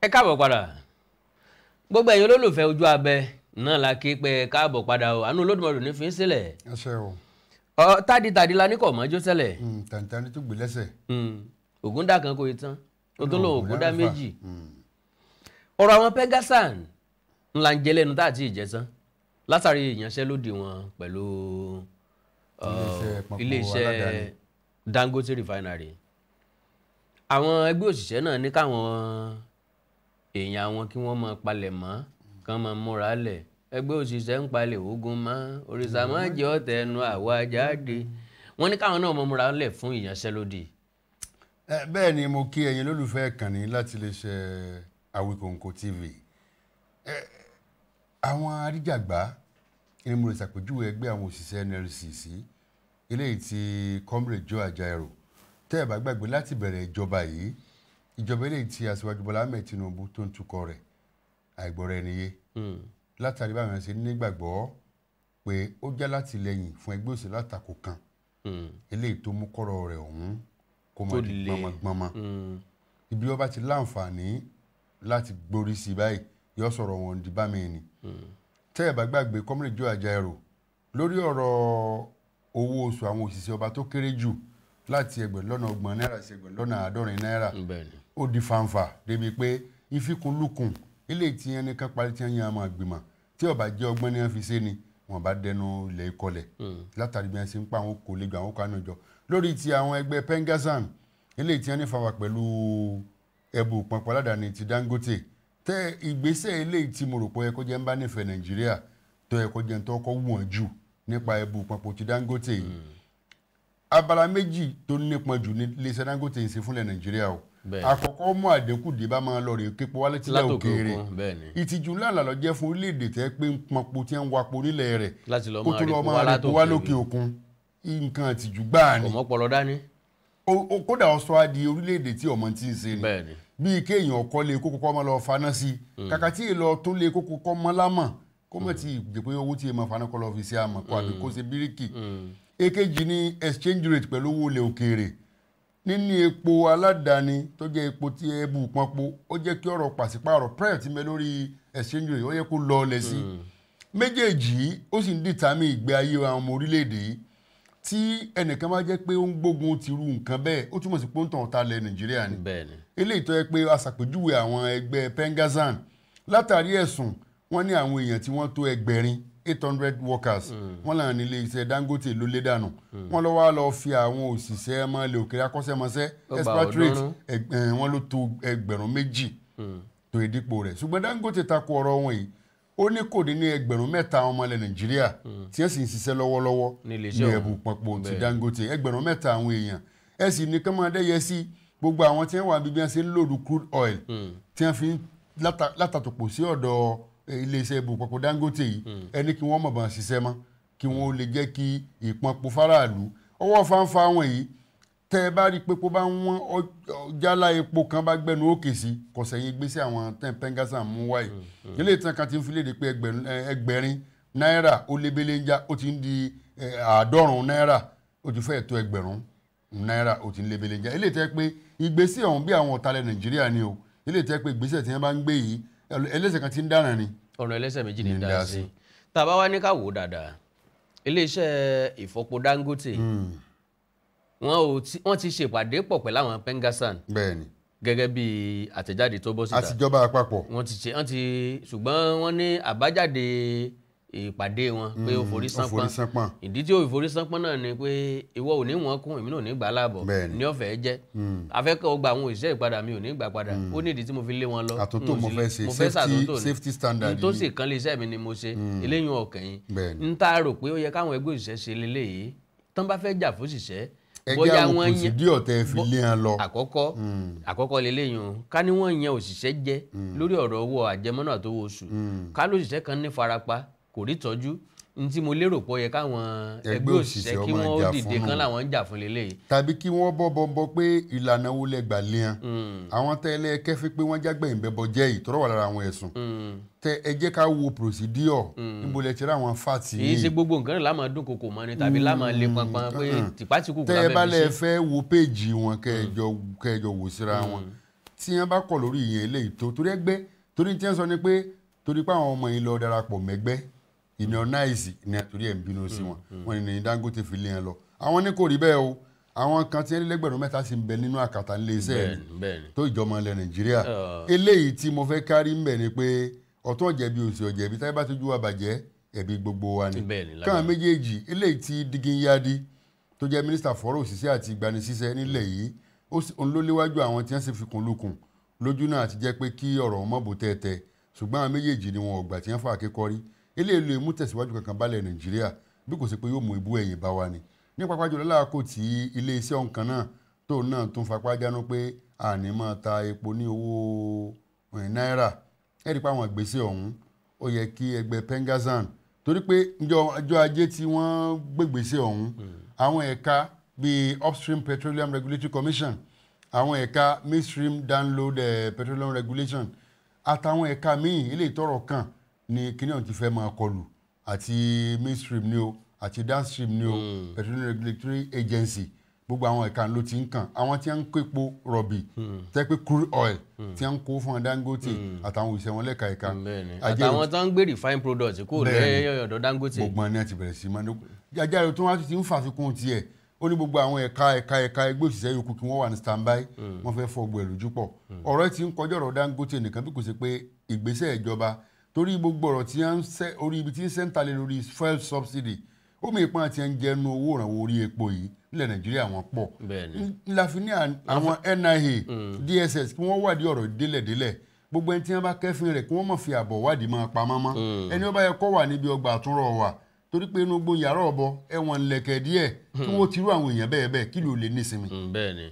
Ẹ káàbọ̀ padà, gbogbo ẹ̀yin olólùfẹ́ Ojú Abẹ náà la kí pé káàbọ̀ padà o. Àánú Olódùmarè ní fi ń sílẹ̀. Ọ tádìtàdì la ní kò mọ́jú sẹ́lẹ̀. Tàǹtàǹ tó gbé lẹ́sẹ̀. Ògúndà kan kò ì tán, ó tó lóun ògúndà méjì. Ọ̀rọ̀ àwọn PENGASSAN ńlá ń jẹ lẹ́nu tá àti ìjẹsán látàrí ìyanṣẹ́lódì wọn pẹ̀lú iléeṣẹ́ Dangote refinery. Àwọn ẹgbẹ́ òṣìṣẹ́ náà ní káwọn èèyàn àwọn kí wọ́n máa palẹ̀ mọ́, kán máa múra lẹ̀. Ẹgbẹ́ òṣìṣẹ́ ń palẹ̀ ogun mọ́, òrìṣà máa jẹ́ ọ̀tẹ̀ ẹnu àwa jáde. Wọ́n ní káwọn náà máa múra lẹ̀ fún ìyanṣẹ́lódì. Bẹ́ẹ̀ ni mo kí ẹ̀yin lólùfẹ́ ìkànnì láti lè ṣe Awikonko TV. Àwọn aríjàgbá ni mo lè ṣàpèjúwe ẹgbẹ́ àwọn òṣìṣẹ́ NLC sí, eléyìí tí Comrade Joe Ajaero. Tẹ́ ẹ̀ bá gbàgbé, láti bẹ̀rẹ̀ ìjọba yìí, ìjọba eléyìí tí Aṣíwájú Bọ́lá Ahmed Tinubu tó ń tukọ̀ rẹ̀, àìgbọ́ra ẹni yé látàrí báwọn ṣe nígbàgbọ́ pé ó jẹ́ látìlẹ́yìn fún ẹgbẹ́ òṣèlú àtakò kan, eléyìí tó mú kọ́rọ̀ rẹ̀ ọ̀hún kó máa di gbọmọgbọmọ. Ibi ọba ti láǹfààní láti gborí sí báyìí, yóò sọ̀rọ̀ wọn di bá mi ni. Tẹ́ ẹ̀ bá gbàgbé, Comrade Joe Ajaero, lórí ọ̀rọ̀ owó oṣù àwọn òṣìṣẹ́ ọba tó kéré jù láti 30,000 náírà sí 70,000 náírà, ó di fanfa débi pé ìfikùnlukùn ilé tí ẹni kan parí tí wọ́n yan àmọ́ àgbìmọ̀ tí ọba jẹ́ ọgbọ́n ní wọ́n fi ṣe ni wọ́n bá dẹnu ilẹ̀ ìkọlẹ̀ látàrí bí wọ́n ṣe ń pa àwọn kò lè gbà àwọn kanú jọ. Lórí ti àwọn ẹgbẹ́ PENGASSAN, ilé tí wọ́n ní fàwà pẹ̀lú ẹbù pọnpọ́n aládàáni ti Dangote, tẹ ìgbésẹ̀ eléyìí tí mo rò pé ó yẹ kó jẹ́ ń bá nífẹ̀ẹ́ Nàìjíríà tó yẹ kó jẹ́ ń tọ́kọ́ wù wọ́n jù nípa ẹbù pọnpọ́n ti Dangote yìí, abala méjì tó nípọn jù ní iléeṣẹ́ Dangote ń ṣe fúnlẹ̀ Nàìjíríà o. Àkọ́kọ́, mú àdínkù dé bá máa lọ rè képo wálé tílẹ̀ látòkè òkèèrè. òkun, bẹ́ẹ̀ ni. Ìtìjú ńlá ló jẹ́ fún orílẹ̀-èdè tẹ́ pé ń pọnpo tí ń wapo nílẹ̀ rẹ̀ láti lọ kó máa tó rí lọ kó máa wá rí kó wá látòkè lókè òkun. Nǹkan ìtìjú gbáà ni. Kò mọ́pọlọ dání. Kódà ó sọ á di orílẹ̀-èdè tí ọmọ ti ń ṣe ni. Bíi kéèyàn kọ́ lé kókó kọ́ mọ́ lọ faná sí i, kàkà tí èèlọ tó lé kókó kọ́ mọ́ lámọ̀, kó mọ̀ tí jẹ́ pé owó tí èèmọ̀ faná kọ́ lọ fi ṣe àmọ̀ kó àbí kó ṣe bíríkì. Èkejì ni exchange rate pẹ̀lú owó ilẹ̀ òkèèrè. Níní epo aládàáni tó jẹ́ epo tí ẹbù pọnpo, ó jẹ́ kí ọ̀rọ̀ pàṣípààrọ̀ price ti mẹ́ lórí exchange rate, ó yẹ kó lọ ọlẹ̀ sí. Méjèèjì yìí, ó sì ń determine ìgbé ayé àwọn ọmọ orílẹ̀-èdè yìí. Tí ẹnìkan bá jẹ́ pé ó ń gbógun ti irú nǹkan bẹ́ẹ̀, ó túmọ̀ sí pé ó ń tàn ta lẹ̀ Nàìjíríà ni. Eléyìí tó yẹ pé aṣàpèjúwe àwọn ẹgbẹ́ PENGASSAN látàrí ẹ̀sùn wọ́n ní àwọn èèyàn tí wọ́n tó ẹgbẹ̀rin, 800 workers, wọ́n làwọn nílé iṣẹ́ Dangote ló lé dànù. Wọ́n lọ wá lọ fi àwọn òṣìṣẹ́ ọmọ ilẹ̀ òkèèrè akọ́ṣẹ́mọṣẹ́ Ó gba expatriate 300. Wọ́n ló tó 2,000 tó ìdípò rẹ̀. Ṣùgbọ́n Dangote takò ọ̀rọ̀ wọn yìí, ó ní kò dín ní 3,000 àwọn ọmọ ilẹ̀ Nàìjíríà tí wọ́n sì ń ṣiṣẹ́ lọ́wọ́lọ́wọ́ ní ní iléeṣẹ́ ẹ̀bù ọ̀hún. pọ̀npọ̀ ti Dangote, 3,000 àwọn èèyàn. Ẹ sì ní kán máa dẹ́yẹ sí gbogbo àwọn tí wọ́n wà bí wọ́n ṣe ń load crude oil tí wọ́n fi ń látàtòpò sí ọ̀dọ̀ iléeṣẹ́ ẹ̀bù pọ̀npọ̀ Dangote yìí. Ẹ ní kí wọ́n mọ̀ bá ṣiṣẹ́ mọ́, kí wọ́n lè jẹ́ kí ìpọnpọ̀ faraàlú ọwọ́ fanfa wọn yìí. Tẹ́ ẹ bá rí i pé kó bá ń wọ́n jálá epo kan bá gbẹnu òkè sí, kò sẹ́yìn gbèsè àwọn tẹ́ PENGASSAN mú wáyé. Ilé ìtàn kan ti ń fi léde pé 6,000 náírà ó lébélé ń já, ó ti ń di 90 náírà, ó ti fẹ́ẹ̀ tó 1,000 náírà, ó ti ń lébélé ń já. Ilé ìtàn pé ìgbésẹ̀ ọ̀hún bí àwọn ọ̀talẹ̀ Nàìjíríà ni o. Ilé ìtàn pé ìgbésẹ̀ tí wọ́n bá ń gbé yìí, ẹlẹ́sẹ̀ kan ti ń dáràn ni. Ọ̀nà ẹlẹ́sẹ̀ méjì ní ní dá dá sí. sí. Tá a bá wá ní ká wò ó dáadáa, iléeṣẹ́ ìfọpo Dangote, wọ́n ò tí wọ́n ti ṣèpàdé pọ̀ pẹ̀lú àwọn PENGASSAN gẹ́gẹ́ bí àtẹ̀jáde tó bọ́ síta. Àtijọba àpapọ̀. Wọ́n ti ṣe, wọ́n ti, ṣùgbọ́n wọ́n ní àbájáde ìpàdé wọn pé ó forí ó sánpọ́n. Forí sánpọ́n. Ìdí tí ó fi forí sánpọ́n náà ni pé ìwọ ò ní wọ́n kún, èmi náà ò ní gbà láàbọ̀ ní ọ̀fẹ́ jẹ́ afẹ́kọ̀ọ́ gba àwọn òṣìṣẹ́ ìpadà, mi ò ní gbà padà. Ó ní ìdí tí mo fi lé wọn lọ. Àtúntò N ò mo sì fẹ́ ṣe, mo fẹ́ ṣàtúntò ni. Safety standard N tó ni. sì kan lé iṣẹ́ mi ni mo ṣe eléyìí ọ̀kàn yín. N tá a rò pé ó yẹ káwọn ẹgbẹ́ òṣìṣẹ́ ṣe leléyìí tán bá fẹ́ jà fún òṣìṣẹ́, ẹgbẹ́ bóyá àwọn wọ́n yan procedure tẹ́ fi lé wọn lọ. Àkọ́kọ́ leléyìí o, ká ní wọ́n yan òṣìṣẹ́ jẹ lórí ọ̀rọ̀ owó àjẹmọ́nà àtowó oṣù, ká lóṣìṣẹ́ kan ní farapa, kò rí tọ́jú, n tí mo lérò pé ó yẹ káwọn ẹgbẹ́ ẹgbẹ́ òṣìṣẹ́ òṣìṣẹ́ kí ọmọ wọ́n jà dìde fún kán nù. làwọn ń jà fún leléyìí. Tàbí kí wọ́n bọ́ bọ́ pé ìlànà wo lẹ gbà lé wọn, àwọn tẹ́lẹ̀ kẹ́fí pé wọ́n jágbẹ̀yìn bẹ́bọ jẹ́ yìí tọ́rọ̀ wà lára àwọn ẹ̀sùn tẹ. Ẹ jẹ́ ká wo procedure, níbo lẹ ti rí àwọn fàtì Kì í ṣe yìí. gbogbo nǹkan náà láàmú dún kòkò mọ́ni tàbí láàmú lé pọnpọn pé tìpátìkù Tẹ́ ẹ bá lẹ fẹ́ wo péèjì wọn, kẹjọ kẹjọ wò síra wọn. Tí wọ́n bá kọ̀ lórí ìyẹn eléyìí tó torí ẹgbẹ́, torí tí wọ́n sọ ni pé torí pé àwọn ọmọ yìí lọ darapọ̀ mẹ́gbẹ́ unionize ní torí ẹ̀ ń bínú sí wọn. Wọ́n ní Dangote fi lé wọn lọ. Àwọn ní kò rí bẹ́ẹ̀ o, àwọn kan tí 3,000 sì ń bẹ nínú àkàtà nílé iṣẹ́ ẹ̀ tó ìjọba ilẹ̀ Nàìjíríà. Eléyìí tí mo fẹ́ kárí ń bẹ̀ ni pé ọ̀tún ọ̀jẹ̀bi òsì ọ̀jẹ̀bi, táyé bá tójú wa bàjẹ́ ẹ̀bi gbogbo wa ni. Káwọn méjèèjì eléyìí tí Diggin Yadi tó jẹ́ mínísítà fọ́rọ̀ òṣìṣẹ́ àti ìgbanisíṣẹ́ nílẹ̀ yìí, òun ló léwájú àwọn tí wọ́n sì fi kún lukùn lójú náà àti jẹ́ pé kí ọ̀rọ̀ wọn mọ̀ bó tẹ́tẹ́, ṣùgbọ́n àwọn méjèèjì ni wọn ò gbà tí wọ́n fà kékọ́rí. Eléyìí lè mú tẹ̀síwájú kankan balẹ̀ Nàìjíríà bí kò sí pé yóò mú ibú ẹ̀yìn bá wa ni. Ní pápá jùlọ láàkó tí iléeṣẹ́ ọ̀hún kan náà tó náà tún fapá jánu pé àní máa ta epo ní owó náírà. Ẹ rí i pé àwọn ìgbésẹ̀ ọ̀hún ó yẹ kí ẹgbẹ́ Pengassan, torí pé ọjọ́ ajé tí wọ́n gbégbèsè ọ̀hún, àwọn ẹ̀ka bíi Upstream Petroleum Regulatory Commission, àwọn ẹ̀ka Midstream Download Petroleum Regulation àtàwọn ẹ̀ka míì ilé ìtọ́rọ̀ kan ni kíní ọ̀hún ti fẹ́ máa kọlù, àti midstream ni o àti downstream ni o, Petroleum Regulatory Agency, gbogbo àwọn ẹ̀ka ló ti ń kàn. Àwọn tí wọ́n ń kó epo rọ̀bì tẹ́ pé crude oil tí wọ́n ń kó fún Dangote àtàwọn òṣìṣẹ́ wọn lẹ́ka ẹ̀ka, àtàwọn tó ń gbé refined product kó lẹ́yìn ọ̀dọ̀ Dangote, gbogbo wọn ni wọ́n ti bẹ̀rẹ̀ sí máa ń Ajaero tó wá ti ń fàfikún tiẹ̀. Ó ní gbogbo àwọn ẹ̀ka ẹ̀ka ẹ̀ka ẹgbẹ́ òṣìṣẹ́ yòókù kí wọ́n wà ní standby, wọ́n fẹ́ fọ́ gbogbo ẹ̀ lójú pọ̀. Ọ̀rọ̀ ti ń kọjá ọ̀rọ̀ Dangote nìkan bí kò ṣe pé ìgbésẹ̀ ìjọba, torí gbogbo ọ̀rọ̀ tí ń sẹ́ orí ibi tí ń sẹ́ńtà lé lórí fuel subsidy, ó mú ìpín àti ń jẹnu owó ìrànwọ́ orí epo yìí nílẹ̀ Nàìjíríà wọn pọ̀. La fi ní àwọn NIA, DSS kí wọ́n wádìí ọ̀rọ̀ délẹ̀délẹ̀, gbogbo ẹni tí wọ́n bá kẹ́fín rẹ̀ kí wọ́n má fi àbọ̀ wádìí máa pamọ́ mọ́. Ẹni ó bá yẹ kó wà níbi ọgbà àtúnrọ̀ wà, torí pé inú gbóhùn yàrá ọ̀bọ ẹ̀wọ̀n lẹ̀kẹ̀ díẹ̀ kí wọ́n ti rú àwọn èèyàn bẹ́ẹ̀ bẹ́ẹ̀ kí ló lè nísinmi. Bẹ́ẹ̀ni,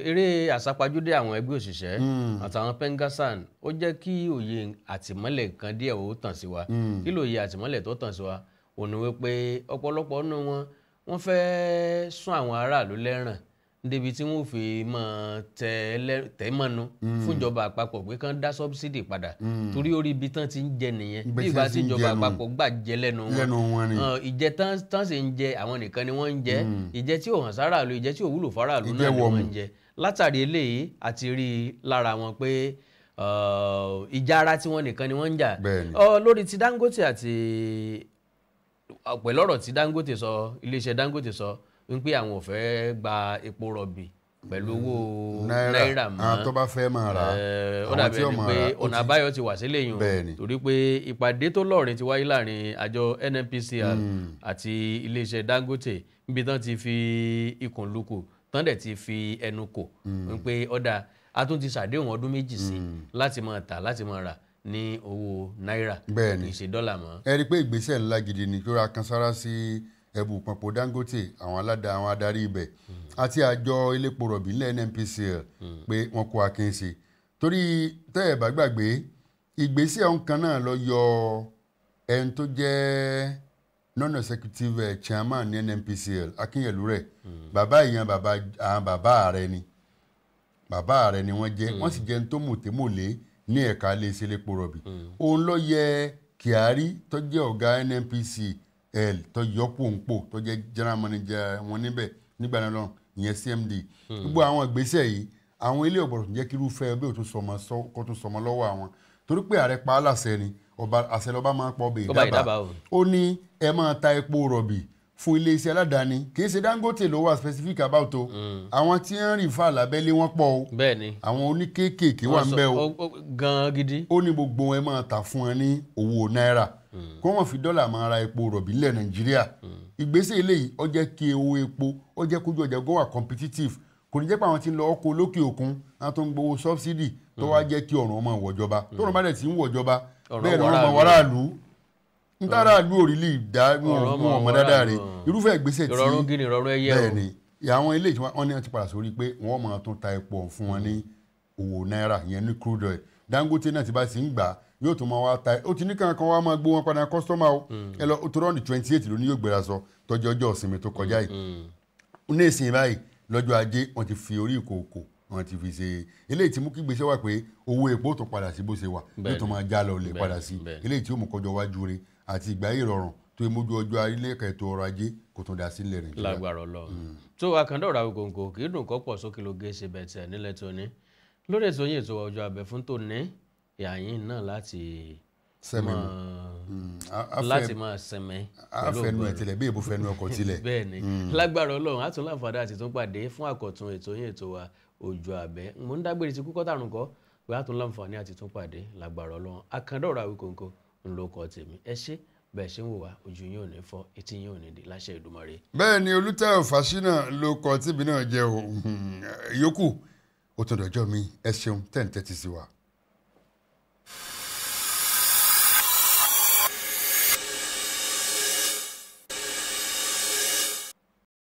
eré àsápajúdé àwọn ẹgbẹ́ òṣìṣẹ́ àtàwọn Pengassan ó jẹ́ kí òye àtìmọ́lẹ̀ kan díẹ̀ ó tàn sí wa. Kí lóye àtìmọ́lẹ̀ tó tàn sí wa? Òun ni wípé ọ̀pọ̀lọpọ̀ nínú wọn wọ́n fẹ́ sún àwọn aráàlú lẹ́ràn débi tí wọ́n fi máa tẹ̀ mọ́nu fúnjọba àpapọ̀ pé kán dá sọ́bsidì padà, torí orí ibi tán ti ń jẹ nìyẹn. Bí ìgbà tí ìjọba àpapọ̀ gbà jẹ lẹ́nu wọn, ìjẹ tán sì ń jẹ àwọn nìkan ni wọ́n ń jẹ, ìjẹ tí ò hàn sáràlú, ìjẹ tí ò wúlò fáràlú náà ni wọ́n ń jẹ. Látàrí eléyìí àti rí i lára wọn pé ìjà ara tí wọ́n nìkan ni wọ́n ń jà. Lórí ti Dangote àti pẹ̀lú ọ̀rọ̀ tí Dangote sọ, iléeṣẹ́ Dangote sọ wípé àwọn ò fẹ́ gba epo rọ̀bì pẹ̀lú owó náírà mọ́, àwọn tó bá fẹ́ máa rà ó dàbí ẹni pé ọ̀nà àbáyọ ti wà sílẹ̀ yìí, torí pé ìpàdé tó lọ́rin ti wáyé láàrin àjọ NNPCL àti iléeṣẹ́ Dangote níbi tán ti fi ikùn lukù, tán dẹ̀ ti fi ẹnu kò wípé ọ̀dà a tún ti ṣàdéhùn ọdún 2 sí láti máa tà láti máa rà ní owó náírà, kì í ṣe dọ́là mọ́. Ẹ rí i pé ìgbésẹ̀ ńlá gidi ni tó ra kan sára sí ẹbù pọ̀npọ̀ Dangote, àwọn aládàá, àwọn adarí ibẹ̀ àti àjọ elépo rọ̀bì nílẹ̀ NNPCL pé wọ́n kó akin ṣe. Torí tẹ́ ẹ̀ bá gbàgbé ìgbésẹ̀ ọ̀hún kan náà lọ yọ ẹni tó jẹ́ non-executive chairman ní NNPCL, Akínyẹ̀lú rẹ̀, bàbá ìyẹn bàbá rẹ̀ ni, bàbá rẹ̀ ni wọ́n jẹ́, wọ́n sì jẹ́ ẹni tó mọ̀tẹ́mọ̀lé ní ẹ̀ka iléeṣẹ́ elépo rọ̀bì. Òun ló yẹ Kyari tó jẹ́ ọ̀gá NNPCL tó yọ pòǹpò tó jẹ́ general manager wọn níbẹ̀ nígbà náà lọ́rùn, ìyẹn CMD. Gbogbo àwọn ìgbésẹ̀ yìí àwọn ilé ọ̀gbọ̀rọ̀ tó jẹ́ kí irúfẹ́ bí òtún sọmọ kó tún sọmọ lọ́wọ́ àwọn, torí pé ààrẹ pa á láṣẹ ni, ọba àṣẹ lọ́ba máa ń pọ̀ ọbẹ̀ ìdábà. Ó ní ẹ máa ta epo rọ̀bì fún iléeṣẹ́ aládàáni, kì í ṣe Dangote ló wà specific about o, àwọn tí ń rìn fà lábẹ́lé wọn pọ̀ o, àwọn oníkéèkéèké wà ń bẹ o gan gidi. Ó ní gbogbo ẹ máa ta fún ẹ ní owó náírà, kó wọ́n fi dọ́là máa ra epo rọ̀bì nílẹ̀ Nàìjíríà. Ìgbésẹ̀ eléyìí ó jẹ́ kí owó epo ó jẹ́ kójú ọjà gbọ́ wà competitive, kò ní jẹ́ pé àwọn tí ń lọ ọkọ̀ olókè òkun àwọn tó ń gbowó subsidy tó wá jẹ́ kí ọ̀ràn ọmọ wọ̀jọba, tó rọ̀ bá dẹ̀ ti ń wọ̀jọba bẹ́ẹ̀ ni wọ́n mọ wàráàlú ntara lu òrìlì ìdá wọn ọmọ dáadáa rẹ. Irúfẹ́ ìgbésẹ̀ tí ìrọ̀rùn gíní ìrọ̀rùn ẹyẹ o. Bẹ́ẹ̀ ni àwọn ilé ìtura wọn ní wọn ti padà sórí pé wọ́n máa tún ta epo ọ̀hún fún wọn ní owó náírà, ìyẹn ní crude oil. Dangote náà ti bá ti ń gbà yóò tún máa wá ta, ó ti ní kankan wá máa gbó wọn padà kọ́sítọ́mà o. Ẹ lọ tó rọ́ọ̀nì 28 ló ní yóò gbéra sọ tọ́jú ọjọ́ ìsinmi tó kọjá yìí. Ní ìsìn báyìí lọ́jọ́ ajé wọ́n ti fi orí ìkòkò wọ́n ti fi ṣe eléyìí tí mú kí gbèsè wà pé owó epo tó padà sí bó ṣe wà yóò tún máa já lọ lè padà sí eléyìí tí ó mú kọjọ wájú rẹ̀ àti ìgbà ìrọ̀rùn tó mójú ọjọ́ arílẹ̀-èdè ètò ọrọ̀ ajé kò tún dá sílẹ̀ Nàìjíríà. Lágbára Ọlọ́run. Tó Akàndá ọ̀rọ̀ Awikonko kì í dùn kọ́ pọ̀ sókè lóge ṣe bẹ̀tẹ̀ nílẹ̀ tóní. Lórí ètò yín ètò Ojú Abẹ fún tòní, ìhàyín náà láti sẹ́mi láti máa sẹ́mi pẹ̀lú ògbọ́n ẹ̀ tilẹ̀ bí èbó fẹnu ọkọ̀ tilẹ̀. Bẹ́ẹ̀ ni, lágbára Ọlọ́run á tún láǹfààní àti tún pàdé fún àkọ́tún ètò yín ètò wa Ojú Abẹ. Mo ń dágbére ti kúkọ́ tàrùn kọ́ pé á tún láǹfààní àti tún pàdé lágbára Ọlọ́run. Akandọ̀rọ̀ Awíkonko ńlọkọ tèmi. Ẹ ṣé bẹ́ẹ̀ ṣe ń wò wá, ojú yín ò ní fọ́, etí yín ò ní di láṣẹ Èdùmàrè. Bẹ́ẹ̀ ni, Olùtayọ̀ Fáṣínà ló kọ tíbi náà jẹ́ o. Yòókù ó tún dọjọ́ mi. Ẹ ṣeun tẹ́ ń tẹ́tí sí wa.